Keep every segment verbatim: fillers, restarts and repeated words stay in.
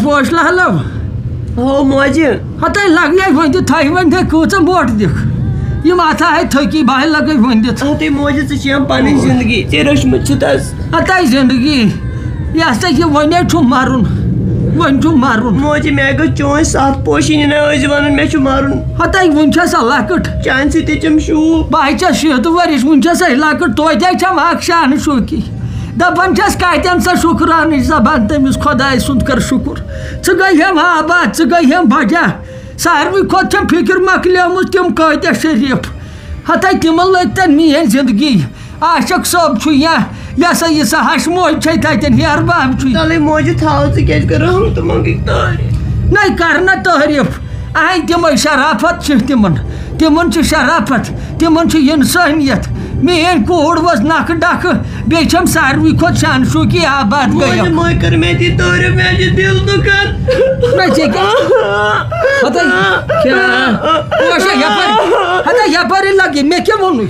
پوش لہلو۔ ہو موجہِ۔ ہتے لگنے ؤنِتھ تھایہِ وۄنۍ دے کۭژاہ موٹہٕ دِکھ۔ یِم اَتھا ہے تھٔکی بہٕ ہے لگے ؤنِتھ۔ ہتے موجہِ، ژٕ چھِ یِم پنٕنۍ زندگی، ژےٚ رٔچھمٕژ چھِ تس۔ ہتے زندگی، یہِ ہسا یہِ وۄنۍ ہے چھُ مرُن، وۄنۍ چھُ مرُن۔ موجہِ، مےٚ گٔژھ چٲنۍ ستھ پوشی نِنہٕ، ٲسۍ ونان مےٚ چھُ مرُن۔ ہتے وُنہِ چھےٚ سۄ لۄکٕٹ۔ چانہِ سۭتۍ تہِ چھَم شوٗب۔ بہٕ ہے چھَس شیٖتھ ؤرِش، وُنہِ چھےٚ سۄے لۄکٕٹ، توتہِ ہے چھَم اکھ شانہٕ شوٗکی۔ دَپان چھَس، کَتٮ۪ن سۄ شُکرانٕچ زبان تٔمِس خۄداے سُنٛد، کٔر شُکُر۔ ژٕ گٔے ہٮ۪م آباد، ژٕ گٔے ہٮ۪م بجا۔ ساروٕے کھۄتہٕ چھَم فِکِر مۄکلیمٕژ، تِم کۭتیٛاہ شریٖف۔ ہَتَے تِمَن لٲگۍ تَن میٛٲنۍ زِندگی۔ عاشق صٲب چھُ یا، یہِ ہسا یہِ سا ہَش موج چھے تَتٮ۪ن، ہیرٕ باب چھُے۔ تَلَے موجہِ تھاو، ژٕ کیٛازِ کَرٕ ہَم تہٕ منٛگٕکۍ تعریٖف؟ نَے کَر نہ تعریٖف۔ اہن تِمے شرافت چھِ تِمن، تِمن چھِ شرافت، تِمن چھِ انسٲنیت۔ میٲنۍ کوٗر ؤژھ نکھٕ ڈکھٕ، بیٚیہِ چھم ساروٕے کھۄتہٕ شان شوٗکی آباد گٔیو۔ مٲلۍ مٲلۍ کٔر مےٚ تہِ تعریٖف، مےٚ چھِ دِل دُکان۔ نہ ژےٚ کیٛاہ؟ ہتے کیٛاہ؟ پوشا یپٲرۍ، ہتے یپٲرۍ لگہِ، مےٚ کیٛاہ ووٚنُے؟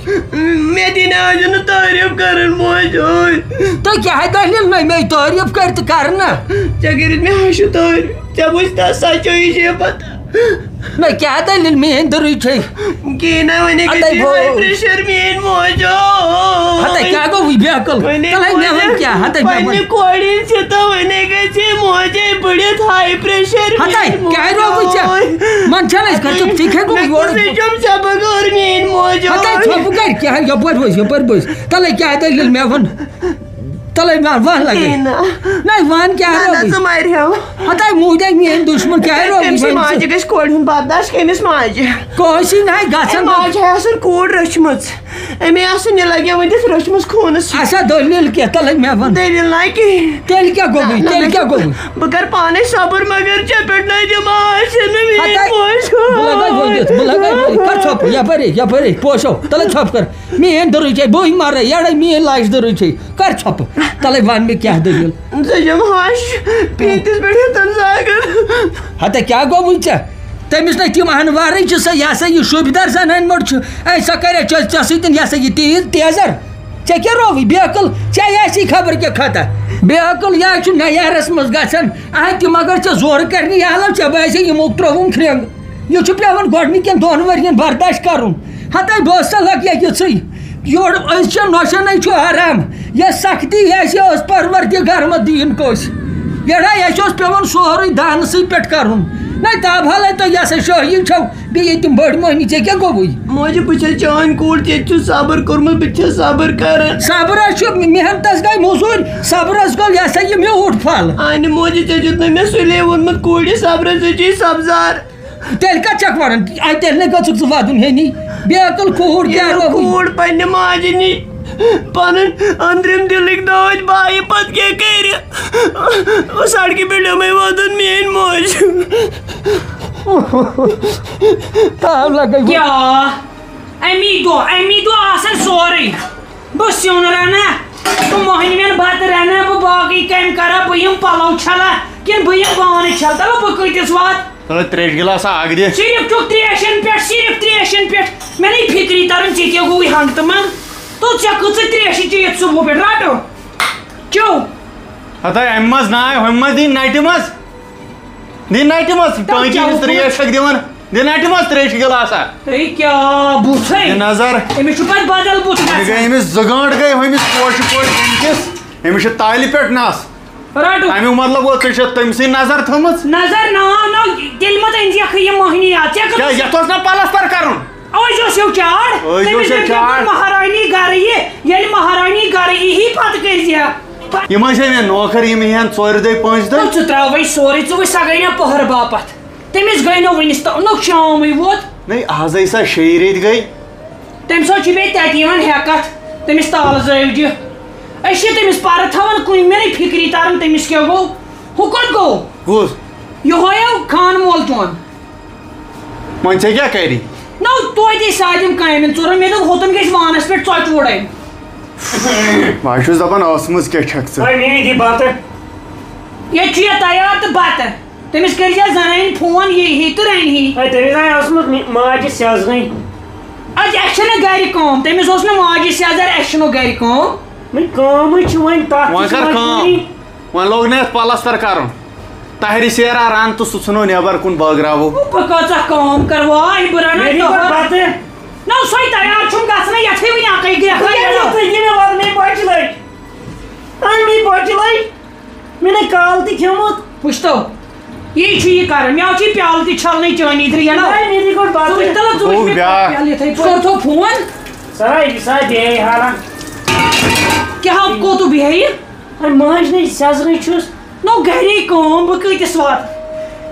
مےٚ تہِ نہ حظ چھُنہٕ تعریٖف کرٕنۍ موج ٲے۔ تہٕ کیٛاہ دٔلیٖل نہ مےٚ تعریٖف کٔرۍ تہٕ کرٕ نہ؟ ژےٚ کٔرِتھ مےٚ ہشہِ تعریٖف۔ ژےٚ بوٗزتھا سچٲیی چھےٚ پتہ؟ نہ کیٛاہ دٔلیٖل میٛٲنۍ دٔرٕے چھے؟ کِہیٖنۍ نہ، وۄنۍ اَدَے گژھِ گوٚو۔ ہاے پریشر میٛٲنۍ موج۔ ہتے کیٛاہ گوٚو وۄنۍ بے عقل؟ وۄنۍ تَلَے مےٚ وَن کیٛاہ؟ ہتے مےٚ وَن۔ پننہِ کورِ ہٕنٛدۍ چھِ تہٕ وۄنۍ گژھِ موجے بٔڑِتھ ہاے پریشر ہتے میٛٲنۍ کیٛاہ موج۔ رووُے ژےٚ؟ من چھَنہٕ أسۍ کَرِ چُپ، ژٕ کھے گوٚو مےٚ یورٕ؟ کُسٕے چھُم ژےٚ بغٲر میٛٲنۍ موج۔ ہتے ژھۄپہٕ کَرِ کیٛاہ؟ یَپٲرۍ ؤسۍ، یَپٲرۍ ؤسۍ۔ تَلَے کیٛاہ دٔلیٖل مےٚ وَن؟ تَلَے وَن، وَن لَگے۔ کِہیٖنۍ نہ۔ نہ وَن کیٛاہ نہ، نہ، رووُے؟ ژٕ مَرِ ہٮ۪و۔ ہتے موٗدے میٛٲنۍ دُشمن کیٛاہ رووُے أمۍ سٕے وۄنۍ ماجہِ ژٕ؟ گژھِ کورِ ہُنٛد برداش، کٔمِس ماجہِ؟ کٲنٛسی نہ گژھن أمۍ نہٕ۔ ماجہِ ہے آسان کوٗر رٔچھمٕژ۔ أمۍ آسان یہِ لگہِ وۄنۍ دِتھ رٔچھمٕژ خوٗنَس۔ اچھا، دٔلیٖل کیٛاہ؟ تَلَے مےٚ وَن۔ دٔلیٖل نہ کِہیٖنۍ۔ تیٚلہِ کیٛاہ گوٚوُے؟ نہ، نہ، تیٚلہِ نہ، کیٛاہ گوٚوُے؟ بہٕ کَرٕ پانَے صبر، مگر ژےٚ پٮ۪ٹھ نَے دِمہٕ آسہِ نہٕ میٛٲنۍ ہتے، موج۔ بہٕ لَگَے ؤنِتھ، بہٕ لَگَے ؤنِتھ۔ کَر ژھۄپہٕ، یَپٲرۍ، یَپٲرۍ، پوشو، تَلَے ژھۄپہٕ کَر۔ میٛٲنۍ دٔرٕے چھے، بہٕ مَرَے، یَڑَے میٛٲنۍ لاش دٔرٕے چھے۔ کر ژھۄپہٕ۔ تَلَے وَن مےٚ کیٛاہ دٔلیٖل؟ ژٕ چھَم ہَش پیٖنتِس پٮ۪ٹھ ہیٚتَن زاگَن۔ ہَتہ کیٛاہ گوٚوُے ژےٚ؟ تٔمِس نَے تِم اَہَن وارٕے چھِ سۄ، یہِ ہسا یہِ شوٗبدار زَنانہِ مٔٹ چھُ۔ اے، سۄ کَرِ ژےٚ، ژےٚ سۭتۍ یہِ ہسا یہِ تیٖژ تیزر۔ ژےٚ کیٛاہ رووُے؟ بے عقل، ژےٚ آسی خبر کیٛاہ خطا۔ بے عقل، یہِ ہا چھُ نَیارَس منٛز گژھان۔ اَہَن تِم اگر ژےٚ زورٕ کَرنہِ یہِ حالو، ژےٚ باسہِ یِمو ترٛووُم کھرٛنٛگ۔ یہِ چھُ پٮ۪وان گۄڈٕنِکٮ۪ن دۄن ؤرِین برداش کرُن۔ ہتے بہٕ اوسا لگ یہِ یِژھٕے۔ یورٕ أزچٮ۪ن نۄشن ہے چھُ آرام۔ یۄس سختی آسہِ، یہِ اوس پروردگار مہ دیٖن کٲنٛسہِ۔ یڑا اَسہِ اوس پٮ۪وان سورُے دانسٕے پٮ۪ٹھ کرُن۔ نہ تاب حالے تۄہہِ یہِ ہسا شٲہی چھو، بیٚیہِ ییٚتہِ تِم بٔڑۍ مٔہنی، ژےٚ کیٛاہ گوٚوُے؟ موجی، بہٕ چھَس چٲنۍ کوٗر، ژےٚ تہِ چھُ صبر کوٚرمُت، بہٕ تہِ چھَس صبر کران۔ صبرس چھُ محنتس گٔے موٚزوٗرۍ، صبرس گوٚو یہِ ہسا یہِ میوٗٹھ پھل۔ اَنہِ موجی، ژےٚ دیُت نہٕ مےٚ سُلے ووٚنمُت کوٗرِ، صبرس ژےٚ چھُے سبزار۔ تیٚلہِ کَتھ چھَکھ وَنان؟ اَتہِ تیٚلہِ نہٕ گٔژھٕکھ ژٕ وَدُن ہیٚنی۔ بے عقل کوٗر کیٛاہ ییٚلہِ رووُے؟ کوٗر پننہِ ماجہِ نِش پنُن أنٛدرِم دِلٕکۍ دٲدۍ بایہِ پتہٕ کیٛاہ کَرِ؟ سڑکہِ پٮ۪ٹھ یِمَے وَدُن میٛٲنۍ موج۔ تاو لگے۔ کیٛاہ؟ اَمی دۄہ، اَمی دۄہ آسان سورُے۔ بہٕ سیُن رَنہٕ، بہٕ مۄہنِوٮ۪ن بَتہٕ رَنہٕ، بہٕ باقٕے کامہِ کَرٕ، بہٕ یِم پَلو چھَلہٕ، کِنہٕ بہٕ یِم بانہٕ چھَلہٕ؟ دَپان بہٕ کۭتِس واتہٕ؟ تَلہٕ ترٛیشہِ گِلاسا اَکھ دِ۔ صرف چھُکھ ترٛیشَن پٮ۪ٹھ، صرف ترٛیشَن پٮ۪ٹھ۔ مےٚ نَے فِکری تَران ژےٚ کیٛاہ گوٚوُے ہنٛگتہٕ منٛگ؟ تو ژےٚ کۭژاہ ترٛیش چھِ چیٚیِتھ صُبحُک پٮ۪ٹھ؟ رَٹو۔ چیٚو۔ ہَتَے اَمہِ منٛز ناے، ہُمہِ منٛز دِنۍ نَٹہِ منٛز۔ دِنۍ نَٹہِ منٛز، تَلہٕ ٹٲنٛکی چیٚو ہِنٛز ترٛیش چھَکھ دِوان۔ دِنۍ نَٹہِ منٛز ترٛیشہِ گِلاسا۔ ہے کیٛاہ بُتھ ہے؟ دِ نظر۔ أمِس چھُ پَتہٕ بدل بُتھ یہِ گژھان۔ گٔے أمِس زٕ گٲنٛٹہٕ گٔے ہُمِس پوشہِ کورِ أمۍ کِس۔ أمِس چھِ تالہِ پٮ۪ٹھ نَس۔ رَٹو۔ اَمیُک مطلب گوٚو، ژےٚ چھےٚ تٔمۍ سٕے نظر تھٲومٕژ؟ نظر نا، نا، تیٚلہِ مہ تٔنزیکھ یہِ مۄہنی اَتھ۔ ژےٚ کیٛاہ، کۭژاہ یَتھ اوس نا پلستر کرُن؟ أزۍ اوس یہِ چاڑ۔ أزۍ تٔمِس اوس یہِ دٔپۍ چاڑ۔ مہرٲنی گرٕ یہِ، ییٚلہِ مہرٲنی گرٕ یی، پتہٕ کٔرۍ زِ۔ یِم ٲسۍ ہے مےٚ نوکر، یِم یِہن ژورِ دۄہہِ پانٛژِ دۄہہِ۔ ژٕ ترٛاوَے سورُے، ژٕ وٕچھ، سۄ گٔے مےٚ پٔہر باپتھ۔ تٔمِس گٔے نہٕ وٕنِس تام، نہٕ شامٕے ووت۔ نَے، آزَے سا شیٚیہِ ریٚتۍ گٔے۔ تٔمِس حظ چھُ بیٚیہِ تَتہِ یِوان ہٮ۪کَتھ، تٔمِس تالہٕ زٲوۍ دِ۔ أسۍ چھِ تٔمِس پَرٕ تھاوان کُنہِ، مےٚ نَے فِکری تَران تٔمِس کیٛاہ گوٚو، ہُہ کوٚت گوٚو؟ کُس؟ یِہوے ہو خان مول چون۔ وۄنۍ ژےٚ کیٛاہ کَرِ؟ نہ، توتہِ سارِوٕے کامٮ۪ن ژورَن، مےٚ دوٚپ، ہوٚتَن گژھِ وانَس پٮ۪ٹھ ژۄچہِ وُڑٕنۍ۔ بہٕ ہا چھُس دَپان، ٲسمٕژ کیٛاہ چھَکھ ژٕ؟ وۄنۍ مِمی دی بَتہٕ۔ ییٚتہِ چھُ یہِ تیار تہٕ بَتہٕ۔ تٔمِس کٔرۍ زِ زنانہِ فون، یی ہی تہٕ رَنہِ ہی۔ ہے، تٔمِس زَنہِ ٲسمٕژ مِ-، ماجہِ سیزٕنۍ۔ اَدٕ اَسہِ چھَنہٕ گَرِ کٲم، تٔمِس اوس نہٕ ماجہِ سیزر، اَسہِ چھُنہٕ گَرِ کٲم۔ وۄنۍ کٲمٕے چھِ وۄنۍ تَتھ وۄنۍ تہِ چھِ کَر کٲم؟ مجبوٗری۔ وۄنۍ لوگ نہٕ یَتھ پلستر کَرُن۔ تہرِ سیرا رَن تہٕ سُہ ژھٕنو نٮ۪بر کُن بٲگراوو۔ بہٕ کۭژاہ کٲم کَرٕ، واے، بہٕ رَنَے مےٚ دی گۄڈٕ دۄہَے۔ بَتہٕ۔ نہ، سۄے تیار چھُم گژھنَے، یَتھٕے وٕنہِ اَکٕے گرٛٮ۪کھ ژٕ کیٛازِ لَگہِ۔ یِتھٕے کٔنۍ وَنان مےٚ بۄچھِ لٔج؟ اَمہِ بۄچھِ لٔج؟ مےٚ نَے کالہٕ تہِ کھیوٚمُت۔ وٕچھتو، یی چھُ یہِ کَران۔ مےٚ چھُ یہِ پیالہٕ تہِ چھَلنَے چٲنی درٛیَنو۔ نَے، مےٚ دی گۄڈٕ بَتہٕ۔ ژٕ وٕچھ تَلہٕ، ژٕ وٕچھ گوٚو مےٚ بیٛاکھ۔ پیالہٕ یِتھَے پٲٹھۍ۔ ژٕ کَر تھوٚو فون؟ سَرا، یہِ سا بیٚیہِ حالَن۔ کیٛاہ ہا کوٚت بیٚہہِ؟ اَے مانٛچھ نَے سیٚزرٕے چھُس۔ نو گرے کٲم، بہٕ کۭتِس واتہٕ؟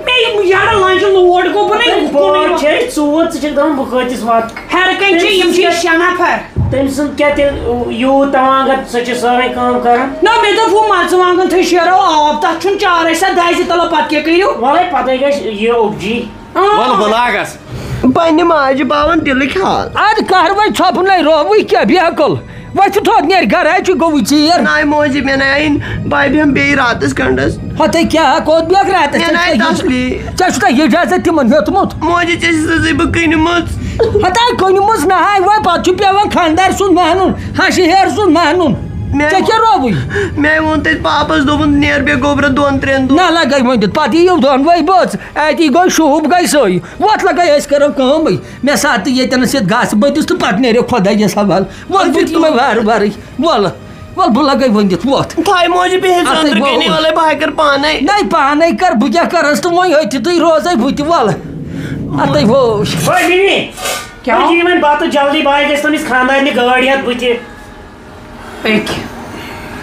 مےٚ یِم یَڑٕ لنٛجہِ لوڈ گوٚو، بہٕ نَے تۄہہِ کُنُے پانٛژھ وۄتھ۔ چھے، ژوٗر، ژٕ چھَکھ دَپان بہٕ کۭتِس واتہٕ؟ ہیرٕ کَنہِ چھِ، تٔمۍ یِم سٕنٛز چھِ کیٛاہ، شےٚ نفر۔ تٔمۍ سُنٛد کیٛاہ تیٚلہِ یوٗت تَوانٛگَت، سۄ چھِ سٲرٕے کٲم کَران۔ نہ، مےٚ دوٚپ ہُہ مَرژٕوانٛگَن تھٲے شیرو آب، تَتھ چھُنہٕ چارَے، سۄ دَزِ تَلہٕ پَتہٕ کیٛاہ کٔرِو؟ وَلَے پَتَے گژھِ یہِ اوٚبجی۔ آ۔ وَلہٕ بہٕ لاگَس۔ پننہِ ماجہِ باوَن دِلٕکۍ حال۔ اَدٕ کَر وۄنۍ ژھۄپہٕ نَے رووٕے کیٛاہ بے عقل؟ وۄتھ تھوٚد نیرِ گرٕ، اَتہِ چھُ گوٚوٕے ژیر۔ ناے موجی، مےٚ نَے اَنہِ بَبہِ ہم بیٚیہِ راتَس کھنٛڈَس۔ ہَتَے کیٛاہ، کوٚت بیٚکھ راتَس؟ مےٚ ژےٚ نَے چھُ تَسلی۔ ژےٚ چھُتھا یہِ اجازت تِمَن ہیوٚتمُت؟ موجی، ژےٚ چھِ سٕزٕے بہٕ کٕنِمٕژ۔ ہَتَے کٕنِمٕژ نہ ہاے، وۄنۍ پَتہٕ چھُ پٮ۪وان خانٛدار سُنٛد مانُن، ہَشہِ ہیٚہر سُنٛد مانُن۔ مےٚ ژےٚ کیٛاہ رووُے؟ مےٚ ووٚن تَتہِ پاپَس، دوٚپُن، "نیر بیٚیہِ گوٚبرا دۄن ترٛٮ۪ن دۄہَن۔" نہ لَگَے ؤنِتھ، پَتہٕ یِیِو دۄنوَے بٲژ، اَتی گوٚو شوٗب گٔے سٲے۔ وۄتھ لَگَے، أسۍ کَرو کٲمٕے۔ مےٚ ساتہٕ ییٚتٮ۪نَس یَتھ گاسہٕ بٔدِس تہٕ پَتہٕ نیرِ خۄدایَس حوالہٕ۔ وۄتھ بہٕ تہِ یِمَے وارٕ وارٕے۔ وَلہٕ، وَلہٕ بہٕ لَگَے ؤنِتھ، وۄتھ۔ تھایہِ موجی بِہِتھ اَتھَے أنٛدرٕ گوٚو۔ کَنی، وَلَے بہٕ ہا کَرٕ پانَے۔ نَے پانَے کَر، بہٕ کیٛاہ کَرَس تہٕ وۄنۍ أتھۍ تُے روزَے بہٕ تہِ، وَلہٕ۔ اَتَے ووش۔ وۄنۍ مِمی، کیٛاہ؟ وۄنۍ دِیِو وۄنۍ بَتہٕ جلدی، بہٕ ہا گژھِ تٔمِس خانٛدارنہِ گٲڑۍ ہٮ۪تھ بہٕ تہِ۔ أکہِ۔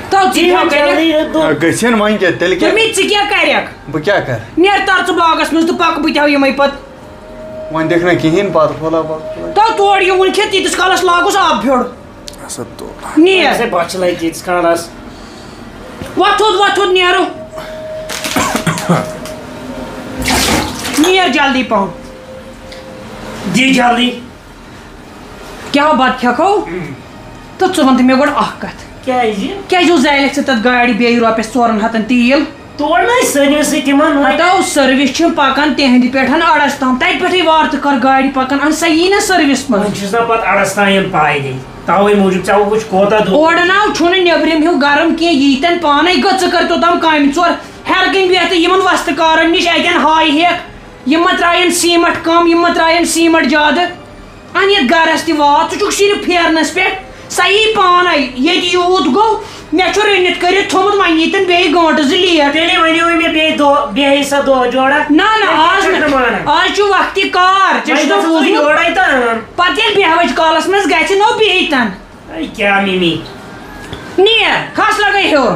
تو ژٕ دِیِو کیٛاہ وۄنۍ کَرَکھ؟ جلدی، دُ- آ، گٔژھِن وۄنۍ کیٛاہ، تیٚلہِ کیٛاہ؟ تٔمی ژٕ کیٛاہ کَرَکھ؟ بہٕ کیٛاہ کَرٕ؟ نیر تَر ژٕ باغَس منٛز تہٕ پَکہٕ بہٕ تہِ ہاوٕ یِمَے پَتہٕ۔ وۄنۍ دِکھ نہ کِہیٖنۍ پَتہٕ، پھۄلا پَتہٕ۔ تو تور یِوُن کھٮ۪تھ تیٖتِس کالَس لاگُس آب پھیوٚر۔ اَسا تو۔ نیر۔ اَسے بۄچھِ لَگہِ تیٖتِس کالَس۔ وۄتھُد، وۄتھُد نیرو۔ نیر جلدی پَہَم۔ دی جلدی۔ کیٛاہ بَتہٕ کھٮ۪کھو؟ تہٕ ژٕ وَن تہٕ مےٚ گۄڈٕ اَکھ کَتھ۔ کیٛازِ؟ کیٛازِ اوس زالٮ۪کھ ژٕ تَتھ گاڑِ بیٚیہِ رۄپیَس ژورَن ہَتَن تیٖل؟ تور نَے سٔروِسٕے تِمَن وۄنۍ۔ ہَتاو سٔروِس چھِ پَکان تِہِنٛدِ پٮ۪ٹھ اَڑَس تام، تَتہِ پٮ۪ٹھٕے وارٕ تہٕ کَر گاڑِ پَکان، اَہَن سا یی نہ سٔروِس منٛز۔ وۄنۍ چھُس نہ پَتہٕ اَڑَس تام یُن پایدٔلۍ، تَوَے موٗجوٗب ژےٚ وٕچھ کوٗتاہ دوٗر۔ اورٕ ناو چھُنہٕ نیٚبرِم ہیوٗ گَرم کینٛہہ، ییٖتٮ۪ن پانَے گٔژھٕ کٔرۍ توٚتام کامہِ ژور، ہیٚرٕ کَنۍ بِہِتھ تہٕ یِمَن وۄستہٕ کارَن نِش اَتٮ۪ن ہاے ہیٚکھ، یِم مہ ترٛایَن سیٖمَٹھ کَم، یِم مہ ترٛایَن سیٖمَٹھ زیادٕ۔ اَن یَتھ گَرَس تہِ واتھ، ژٕ چھُکھ صرف پھیرنَس پٮ۪ٹھ، سۄ یی پانَے، ییٚتہِ یوٗت گوٚو، مےٚ چھُ رٔنِتھ کٔرِتھ تھوٚمُت، وۄنۍ یی تَن بیٚیہِ گٲنٛٹہٕ زٕ لیٹ۔ تیٚلے وَنیوے مےٚ بیٚیہِ دۄہ، بیٚہے سا دۄہ جوڑا۔ نہ، نہ، تیٚلہِ آز چھَکھ نہٕ، نہٕ مانان۔ آز چھُ وقتِ کار، ژےٚ وۄنۍ چھُتھ گژھو بوٗزمُت؟ یورَے تہٕ اَنان۔ پَتہٕ ییٚلہِ بیٚہوٲج کالَس منٛز گژھِ نو بِہِتھ تَن۔ اے کیٛاہ مِمی؟ نیر، کھس لَگَے ہیوٚر۔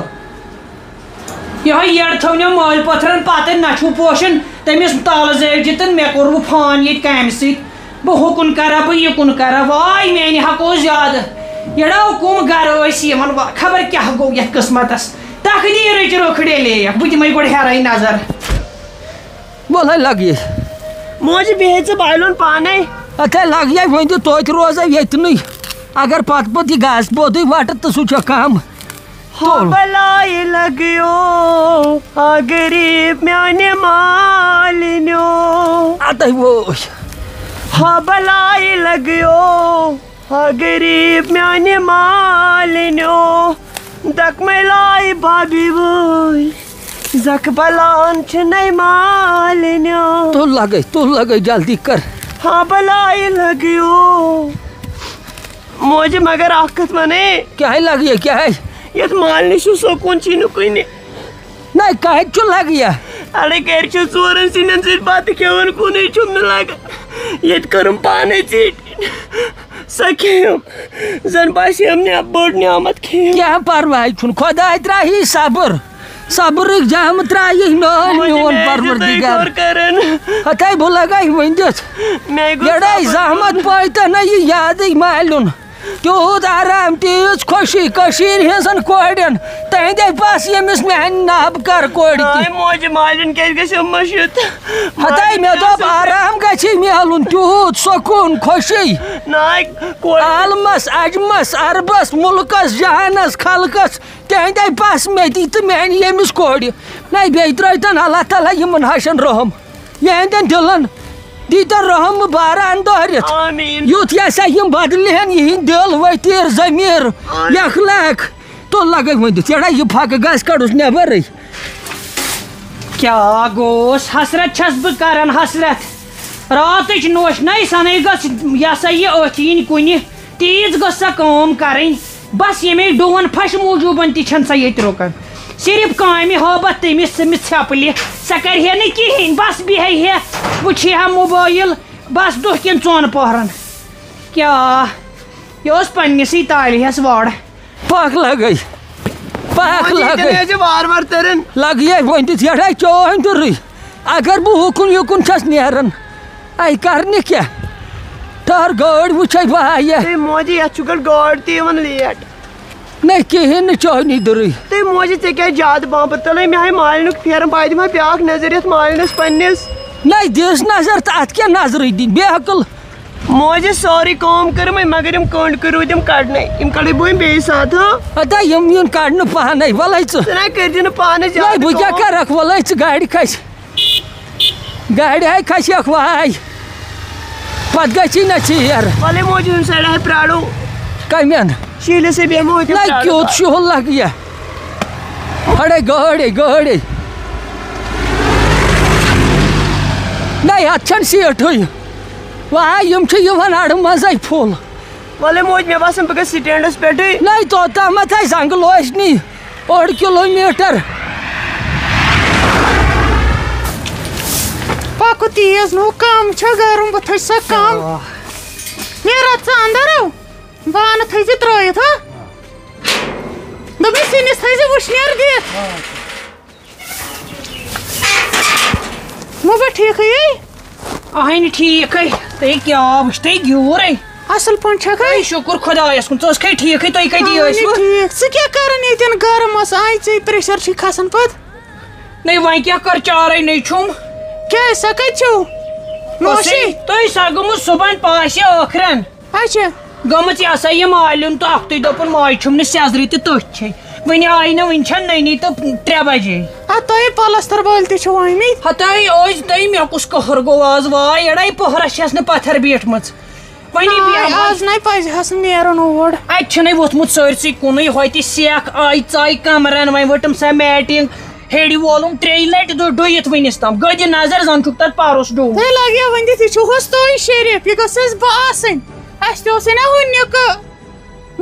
یِہوٚے یٔڈ تھٲونیو مٲلۍ پٔتھرَن پَتہٕ نہ چھُو پوشان تٔمِس تالہٕ زٲوجہِ تہٕ مےٚ کوٚروٕ فان ییٚتہِ کامہِ سۭتۍ۔ بہٕ ہُکُن کَرا، بہٕ یِکُن کَرا، واے میٛانہِ ہَکو زیادٕ۔ یَڑاو کُم گَرٕ ٲسۍ یِوان، وا-، خبر کیٛاہ گوٚو یَتھ قٕسمَتَس۔ تقدیٖرٕچ رٕکھ ڈیلییَکھ، بہٕ دِمَے گۄڈٕ ہیرَے نظر۔ وَلہٕ لَگہِ۔ موجی بیٚہہِ ژٕ بالُن پانَے۔ اَتھے لَگہِ وۄنۍ تہِ توتہِ روزَے ییٚتنٕے۔ اگر پَتہٕ پَتہٕ یہِ گاسہٕ پوتُے وَٹہٕ تہٕ سُہ چھُ کَم۔ ہا تُل۔ بَلایہِ لَگیو، ہا غریٖب میٛانہِ مالِنیو۔ اَتَے ووش۔ ہا بَلایہِ لَگیو، ہا غریٖب میٛانہِ مالِنیو۔ دَکہٕ مَے لایہِ بَبہِ وٲے، زَکہٕ بَلان چھِ نَے مالِنیو۔ تُل لَگَے، تُل لَگَے، جلدی کَر۔ ہا بَلایہِ لَگیو۔ موجی، مگر اکھ کتھ ونے۔ کیٛاہ لگہِ، کیٛاہ؟ یتھ مالنہِ چھُ سکوٗن چھُے نہٕ کُنہِ۔ نہ، کتہِ چھُ لگہِ؟ اڑے گرِ چھُ ژورن سِنٮ۪ن سۭتۍ بتہٕ کھٮ۪وان، کُنُے چھُم نہٕ لگان۔ ییٚتہِ کٔرٕم پانے ژیٖٹۍ۔ سۄ کھیٚیِم۔ زن باسیٚم نیا-، بٔڑ نعمت کھیٚیِم۔ کیٛاہ پرواے چھُنہٕ، خۄداے ترٛاوِ صبر۔ صبرٕکۍ جام ترٛایہِ نٲلۍ وۄنۍ میون مےٚ زِ تُہۍ پروردگار۔ کوٚر کران۔ ہتے بہٕ لگے ؤنِتھ۔ مےٚ گوٚو یڑے صبر زحمت کرُن۔ پٲے تہٕ نہ یہِ یادٕے مالیُن۔ تیوٗت آرام، تیٖژ خوشی کٔشیٖرِ ہٕنٛزن کورٮ۪ن۔ تہنٛدے پاس ییٚمِس میانہِ نابہٕ کر کورِ تہِ۔ آے موجہِ مالیُن کیٛازِ گژھِ مٔشِتھ؟ ہتے مےٚ دوٚپ آرام گژھِ میلُن، تیوٗت سکوٗن، خوشی۔ ناے کورِ۔ عالمس، عجمس، عربس، مُلکس، جہانس، خلقس۔ تہنٛدے پس مےٚ دی تہٕ میانہِ ییٚمِس کورِ۔ نَے بیٚیہِ ترٛٲوتن اللہ تعالیٰ یِمن ہشن رحم۔ یِہنٛدٮ۪ن دِلن دیٖتن رحم باران دٲرِتھ۔ آمیٖن۔ یُتھ یہِ ہسا یِم بدلہِ ہن یِہنٛدۍ دِل، ؤتھِر، ضمیٖر، آمیٖن۔ اخلاق۔ تُل لگے ؤنِتھ، یڑا یہِ پھکہٕ گاسہٕ کڑُس نٮ۪برٕے۔ کیٛاہ گوٚوس؟ حسرت چھَس بہٕ کران، حسرت۔ راتٕچ نوش نَے سَنٕے گٔژھ، یہِ ہسا یہِ، أتھۍ یِنۍ کُنہِ۔ تیٖژ گٔژھ سۄ کٲم کرٕنۍ۔ بس ییٚمے ڈوٗن پھشہِ موٗجوٗبن تہِ چھَنہٕ سۄ ییٚتہِ رُکان۔ صرف کامہِ ہٲبتھ تٔمِس، تٔمِس ژھٮ۪پلہِ۔ سۄ کرِ ہے نہٕ کِہیٖنۍ۔ بس بیٚہہِ ہے، وٕچھِ ہے موبایل۔ بس دۄہ کٮ۪ن ژۄن پٔہرن۔ کیٛاہ؟ یہِ اوس پننِسٕے تالہِ ہٮ۪س وۄڑ۔ پکھ لگے، پکھ وۄنۍ ییٚتٮ۪ن لگے۔ ٲسۍ وار وار تٔرِن۔ لگیے وۄنۍ تہِ ژیٹھے چٲنۍ تُرٕے۔ اگر بہٕ ہُکُن یُکُن چھَس نیران، اَے کَرنہِ کیٛاہ؟ ٹٲر گٲڑۍ وٕچھے بہٕ ہا یہِ۔ تُہۍ موجی، یَتھ چھُ گۄڈٕ گٲڑۍ تہِ یِوان لیٹ۔ نہ کِہیٖنۍ نہٕ چٲنی دُرٕے۔ تُہۍ موجی، ژےٚ کیٛازِ زیادٕ بامبر تُلے؟ مےٚ ہاے مالِنُک پھیران، بہٕ ہا دِمہٕ ہا بیٛاکھ نظر یَتھ مالِنَس پنٛنِس۔ نہ دِس نظر تہٕ اَتھ کیٛاہ نظرٕے دِنۍ؟ بے عقل۔ موجی سٲرٕے کٲم کٔرمٕے، مگر یِم کٔنٛڈۍ کٔرِو تِم کڑنَے۔ یِم کڑے بہٕ وۄنۍ بیٚیہِ ساتہٕ، ہاں؟ ہتا یِم یِن کڑنہٕ پانَے، وَلَے ژٕ۔ ژٕ نہ کٔرۍ زِ نہٕ پانَس وَلَے زیادٕ بہٕ کیٛاہ کٲم۔ کَرَکھ، وَلَے ژٕ گاڑِ کھَسہِ۔ گاڑِ ہاے کھَسہِ اَکھ وَہاے۔ پَتہٕ گژھی نہ ژیر۔ وَلَے موجی ہُمہِ سایڈٕ ہاے پرٛارو۔ کَمٮ۪ن؟ شیٖلِس ہے بیٚہمو أتھۍ نہ پرٛارو۔ کیُتھ شُہُل لَگہِ یہِ۔ اَڑے گٲڑۍ، گٲڑۍ۔ نہ، یَتھ چھَنہٕ سیٖٹھٕے۔ واے، یِم چھِ یِوان اَڑٕ منٛزَے پھُل۔ وَلَے موج، مےٚ باسان بہٕ گژھٕ سٹینڈَس پٮ۪ٹھٕے۔ نَے، توٚتام ما تھایہِ زنٛگہٕ لوسہِ نی اوٚڑ کِلوٗ میٖٹر۔ پَکُن تیز نہٕ، کَم چھا گرم، بہٕ تھٲوِ سۄ کَم۔ آہ۔ نیرا ژٕ اَندَر، بانہٕ تھٲیزِ ترٛٲیِتھ، ہا؟ دوٚپمَے سِنِس تھٲیزِ وٕشنیر دِتھ۔ مُبہ ٹھیٖکھٕے یے؟ اہنہِ ٹھیٖکھٕے۔ تُہۍ کیٛاہ وٕچھ، تُہۍ گیوٗرے؟ اصل پٲٹھۍ چھکھے؟ اے شُکُر خۄدایَس کُن، ژٕ ٲسکھے ٹھیٖکھٕے، تُہۍ کَتہِ اہنہِ ٲسوٕ؟ ٹھیٖک۔ ژٕ کیٛاہ کران ییٚتٮ۪ن گرمس؟ آے ژےٚ پریشر چھُے کھسان پتہٕ۔ نَے وۄنۍ کیٛاہ کر چارے، نَے چھُم۔ کیٛازِ، سۄ کَتہِ چھَو؟ نوشی؟ تُہۍ سۄ گٔمٕژ صُبحن پاسہِ ٲخرن۔ اچھا۔ گٔمٕژ یہِ ہسا یہِ مالیُن تہٕ اَکھتُے دوٚپُن، ماجہِ چھُم نہٕ سیٚزرٕے تہٕ تٔتھۍ چھے۔ وٕنہِ آیہِ نہٕ، وٕنہِ چھےٚ نٔنی تہٕ ترٛےٚ بجے۔ ہتٲے پلستر وٲلۍ تہِ چھِ آمٕتۍ۔ ہتٲے ٲسۍ دٔے، مےٚ کُس قہر گوٚو آز، واے اڑے پۄہرس چھَس نہٕ پتھر بیٖٹھمٕژ۔ وۄنۍ ناے، بیٚہمہٕ۔ آز نَے پزِ ہس نہٕ نیرُن اور۔ اَتہِ چھُنَے ووٚتھمُت سٲرسٕے کُنُے، ہوتہِ سیٚکھ آیہِ ژاے کمرن، وۄنۍ ؤٹٕم سۄ میٹنگ۔ ہیٚرِ وولُم ترٛیٚیہِ لٹہِ دُ-، ڈُیِتھ وٕنِس تام۔ گٔدِ نظر زن چھُکھ تتھ پروس ڈوٗ۔ ہے لگیا وۄنۍ دِتھ، یہِ چھُ ہوٚستوے شریف، یہِ گٔژھ اَسہِ باسٕنۍ۔ اَسہِ تہِ اوس ہے نا ہُہ نِکہٕ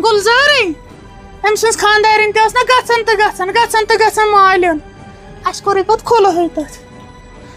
گُلزارٕے، أمۍ سٕنٛز خانٛدارِنۍ تہِ ٲس نا گژھان تہٕ گژھان، گژھان تہٕ گژھان مالیُن۔ اَسہِ کوٚرُے پتہٕ کھُلہٕے تتھ۔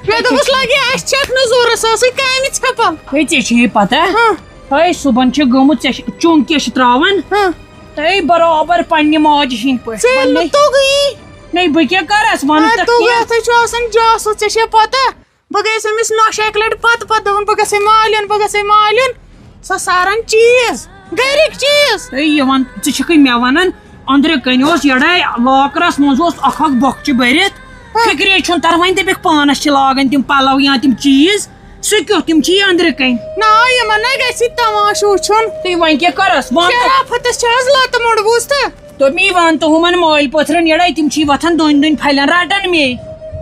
مےٚ دوٚپُس لگیا اَسہِ چھکھ نہٕ ضروٗرت، سۄ ٲسٕے کامہِ ژھٮ۪پل۔ ہے ژےٚ چھے پتہ؟ ہاں۔ ہے صُبحن چھِ گٔمٕژ، ژےٚ چھِ چُنٛگ کیٛاہ چھِ ترٛاوان؟ ہاں۔ تہٕ برابر پننہِ ماجہِ ہِنٛدۍ پٲٹھۍ۔ ژےٚ وَنَے۔ نہٕ توٚگُے۔ نَے بہٕ کیٛاہ کَرَس؟ وَن نہ تَتھ توٚگُے، کینٛہہ۔ اَتھَے چھُ آسان جاسوٗس، ژےٚ چھےٚ پَتہ؟ بہٕ گٔیَس أمِس نۄشہِ اَکہِ لَٹہِ پَتہٕ پَتہٕ دَپان، بہٕ گژھٕ ہے مالیُن، بہٕ گژھٕ ہے مالیُن۔ سۄ ساران چیٖز، گَرِکۍ چیٖز۔ تُہۍ یِوان، ژٕ چھَکھٕے مےٚ وَنان، أنٛدرٕ کَنہِ اوس یَڑَے لاکرَس منٛز اوس اَکھ اَکھ بۄکچہِ بٔرِتھ۔ ہہ۔ فِکرے چھُنہٕ تَران، وۄنۍ دَپٮ۪کھ پانَس چھِ لاگان تِم پَلَو یا تِم چیٖز۔ سُہ کیُتھ؟ تِم چھی أنٛدرٕ کَنۍ۔ نا، یِمن نَے گژھِ تماشہٕ وٕچھُن۔ تُہۍ وۄنۍ کیٛاہ کَرس؟ وَن تہٕ۔ شرافتس چھِ آز لَتہٕ موٚنٛڈ، بوٗز تہٕ؟ دوٚپمی، وَن تہٕ ہُمن مٲلۍ پٔتھرن یَڑے، تِم چھی وۄتھان دٔنۍ دٔنۍ پھلٮ۪ن رَٹان مے۔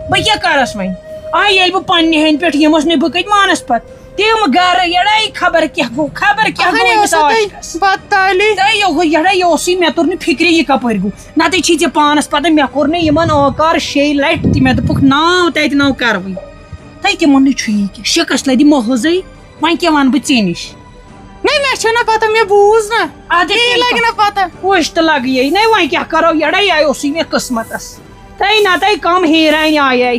بہٕ کیٛاہ کَرس وۄنۍ؟ آ، ییٚلہِ بہٕ پننہِ ہیٚنٛدِ پٮ۪ٹھ یِمس نَے، بہٕ کَتہِ مانس پتہٕ؟ تِم گرٕ یَڑے، خبر کیٛاہ گوٚو، خبر کیٛاہ اَہَن، گوٚو یہِ أمِس اوسا تۄہہِ آشقس۔ بتہٕ تالی؟ تہٕ یہِ ہُہ یَڑے، یہِ اوسُے، مےٚ توٚر نہٕ فِکرِ یہِ کَپٲرۍ گوٚو۔ نَتہٕ چھی ژےٚ پانس پتہ، مےٚ کوٚر نہٕ یِمن آنکار شیٚیہِ لَٹہِ تہِ، مےٚ دوٚپُکھ ناو تہِ اَتہِ ناو کَروٕے۔ تۄہہِ تِمن نہٕ چھُ یہِ کینٛہہ، شِکَس لَدِ مۄہٕزٕے، وۄنۍ کیٛاہ وَنہٕ بہٕ ژےٚ نِش؟ نَے، مےٚ چھَنہٕ پَتہ، مےٚ بوٗز نہ۔ اَدٕ مے تیٚلہِ لَگہِ کَتھ؟ نہ پَتہ۔ وٕچھ تہٕ لَگہِ یی۔ نَے، وۄنۍ کیٛاہ کَرو، یَڑے آے اوسُے مےٚ قٕسمَتَس۔ تَے نَتَے کَم حیران آیے۔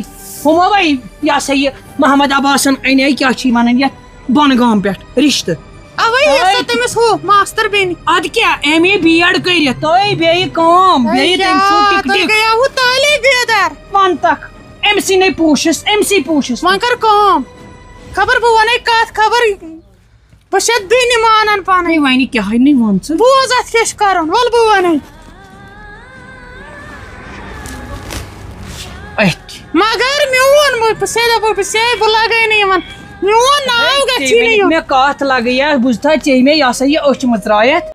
ہُمو وَے، یہِ ہسا یہِ محمد عباسَن اَنے، کیٛاہ چھِ وَنان یَتھ، بۄنہٕ گام پٮ۪ٹھ رِشتہٕ۔ اَوَے یہِ تہٕ سۄ تٔمِس ہُہ ماستٕر بیٚنہِ۔ اَدٕ کیٛاہ، ایم اے بی ایڈ کٔرِتھ، تہٕ بیٚیہِ کٲم، ہے بیٚیہِ تٔمۍ سُنٛد کیٛاہ، ٹِک تُہۍ ٹِک۔ گٔیاوُ طالے بیدار۔ وَن تَکھ۔ أمۍ سٕے نَے پوٗچھِس، أمۍ سٕے پوٗچھِس۔ وۄنۍ کر کٲم۔ خبر بہٕ وَنے کَتھ، خبر بہٕ چھَس دٕنہِ مانان پَنٕنۍ۔ ہے، وَنہِ کیٛاہ نَے وَن ژٕ۔ بوز اَتھ کیٛاہ چھُ کَرُن، وَلہٕ بہٕ وَنَے۔ أتھۍ۔ مگر میون، بہٕ، بہٕ سے دَپہٕ، بہٕ سے، بہٕ لَگَے نہٕ یِمَن۔ میون ناو ہے، گژھِ ژےٚ نہٕ یُن۔ مےٚ کَتھ لَگہٕ یا، بوٗزتھا، ژےٚ مےٚ یہِ ہسا یہِ أچھ مٕژرایَتھ۔